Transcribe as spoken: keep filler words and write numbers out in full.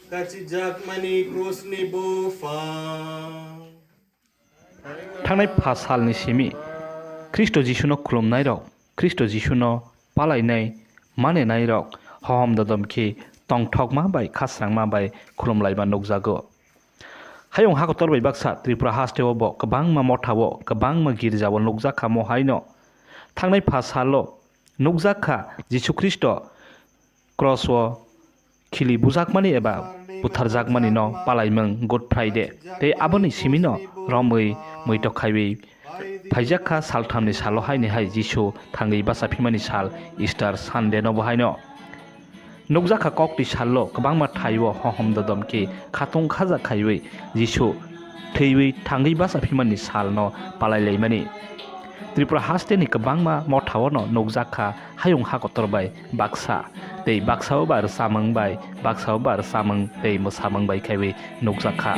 Kachijakmani krusni buphang. Thangnai pha salni simi Khristo Jisuno khulumnairok, Khristo Jisuno palainai, maninairok hohom dodom khe tongthokma bai khasrangma bai khulumlaima nukjago. Hayung hakotor bai baksa Tripura hasteo bo kwbangma mothao, kwbangma girjao nukjakha mo haino. Thangnai pha salo nukjakha Jisu Khristo cross o khili bujakmani eba butharjakmani no palaimung Good Friday. Tei aboni simino romwi muitok khaiwi phaijakha salthamni salo haini hai Jisu thangwi bachaphimani sal Easter Sunday no bo haino. Nukjakha kokti salo kwbangma thaio hohom dodom khe khatung khaja khaiwi Jisu thwiwi thangwi bachaphimani salno palailaimani. Tripura hasteni kwbangma mothao no nukjakha hayung hakotor bai baksa, tei baksa o ba rwchapmung bai, baksa o ba rwchapmung tei mwsamung bai khaiwi nukjakha.